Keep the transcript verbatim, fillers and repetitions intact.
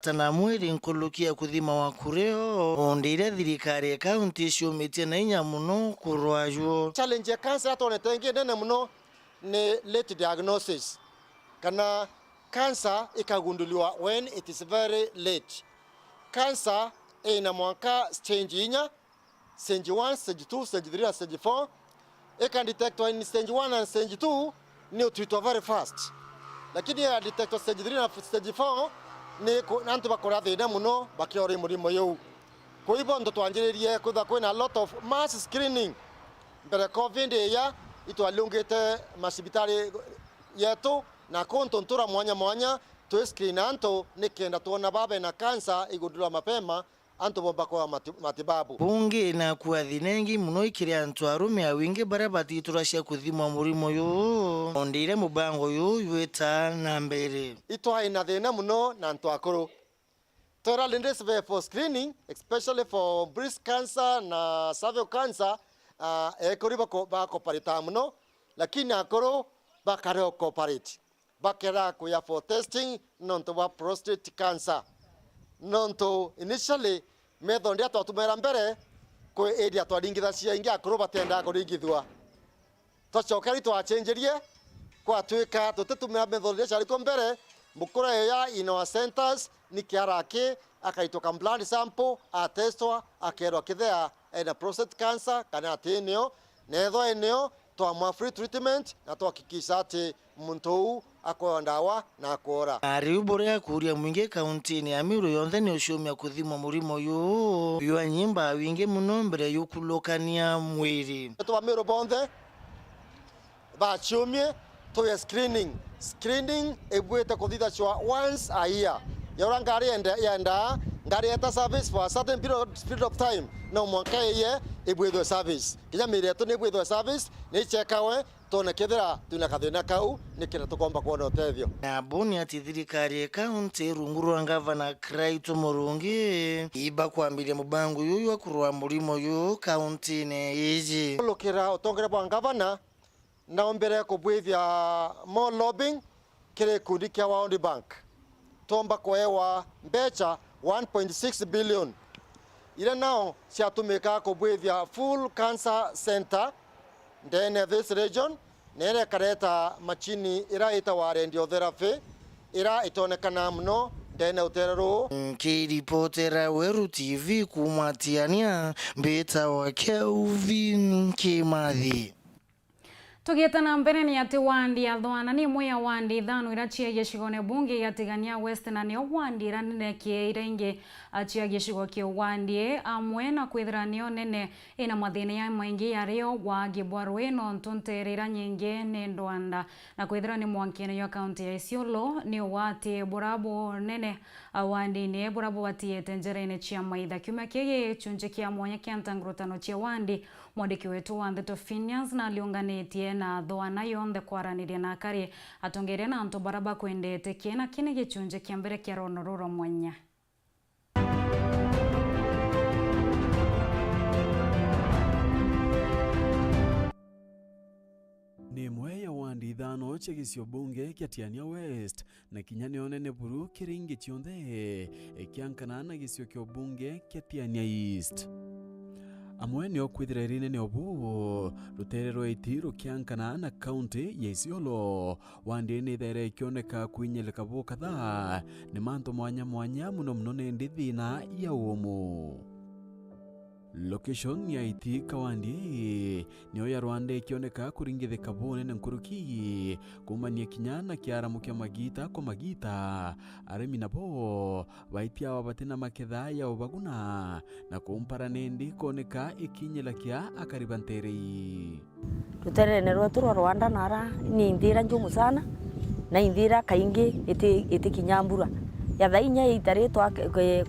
ta na mwiri nkuruki ya kuthima wa kureo, undi iria thirikari ya kaunti iciumitie na inya mono kurwa juo. Challenge ya cancer twonete ingi nene mono ni late diagnosis, kana cancer ikagunduliwa when it is very late. Cancer ina mwanka stage inya, stage one, stage two, stage three na stage four. Ika detectwa in stage one and stage two ni utwitwa very fast. Lakini ya detectwa stage three na stage four ni ku-, antu bakora thina mono bakiora murimo yuu. Kwa hivyo ndo twanjiririe kwitha kwina a lot of mass screening. Mbere covid iya itwaliungite macibitari yetu na kuntu ntura mwanya mwanya twi screen antu nikenda twona baba na cancer igundulwa mapema antu bomba kwa mati-, matibabu. Bungi na kua thina ingi mono ikiri antu arume a wingi baria batituracia kuthimwa murimo yuu, undi iria mubango yuu jwita na mbere. Itwai na thina mono na antu akuru. Twera ladies be for screening, especially for breast cancer na cervical cancer, ah, ekuri bako-, bakoparita mono, lakini akuru bakare okoparate. Bakera kuya for testing nontu bwa prostate cancer. Nontu initially, metho ndia twatumaira mbere, kwi area twaringithacia ingi akuru batendaa kuringithua. Twacokera itwachenjerie, kwatwika tutitumira metho ndia ciari kuo mbere, mukuru eya in our centers, ni kiara aki, akaitwa ka blood sample, atestwa, akerwa kethira ena prostate cancer kana ati nio, na ethwa eneo, twamwa free treatment na twahakikisha ati muntu uu akoewa ndawa na akoora. Na riu buria kuuria mwingi kauntini ya Meru yonthe ni uciumia kuthimwa murimo yuu, ywa nyimba wingi mono mbere yukulukania mwiri. Antu ba Meru bonthe baciumie, tuye screening. Screening ibwite kuthithacwa once a year. Ya uria ngari yende-, yendaa, ngari yeta service for a certain period, period of time, no mwanka iye ibwithwe service. Kinya miiri yetu ni ibwithwe service, ni ichekawe, twone kethira twina kathina kau, nikenda tukomba kwona utethio. Na buni ati thirikari ya kaunti rungu rwa ngavana Kiraitu Murungi ibakwambiria mubango juju jwa kurwaa murimo juju kauntine iji. Kulukira utongeria bwa ngavana, naombere kubwithia more lobbying kiri gikundi kia World Bank. Twomba kuewa mbecha one point six billion, iria nao ciatumika kubwithia full cancer center ndene ya this region, na iria ikareta machini iria itagwa radiotherapy, iria itonekana mono ndene ya utere ruu. Nkiripotera Weru T V kuuma Tiania, mbitawa Kelvin Kimathi. Tugiita na mbere, ni ati wandi ya Thwana ni imwe ya wandi ithano iria cia gicigone bunge gia Tigania West, na niyo wandi iria nene kiri iria ingi, a, cia gicigo kiu. Wandi ii, amwe na kwithira niyo nene, ina mathina ya maingi yario wagi bwa rui, nontu nteere iria nyingi ni ndwanda, na kwithira ni mwankine jwa kaunti ya Isiolo, ni ugwati buria bunene, a, wandine buria bubatiite njerene cia maitha. Kiumia kii gicunji kia mwanya kia ntangurutano cia wandi, mwandiki wetu wa ndeto Phineas naliunganitie na Thwana yonthe kwaraniria na akari, atongeria na antu baria bakwendete kiena kini gicunji kia mbere kia rono ruru mwanya. Ni imwe ya wandi ithano cia gicio bunge kia Tiania West, na kinya nio nene buru kiri ingi cionthe, ikiankana na gicio kia ubunge kia Tiania East. Amwe nio kwithira iri nene obu, rutere rwa iti rukiankana na kaunti ya Isiolo, wandi ni ithaira ikioneka kwinyeleka bukatha ni mantu mwanya mwanya, muno muno nindi thina ya umu. Location ya iti kawandi ii niyo ya rwanda ikioneka kuringithika bunene nkuruki, kumania kinya na kiaramo kia magita kwa magita. Arimi nabo baitia aba bati na maketha ya ubaguna, na kumpara nindi ikoneka ikinyela kia akari ba ntere ii. Ruterene rwetu rwa Rwanda nara ni inthira njumu sana, na inthira kaingi iti-, itikinya mbura. Ya thaa inya ya itari twa-, ke-,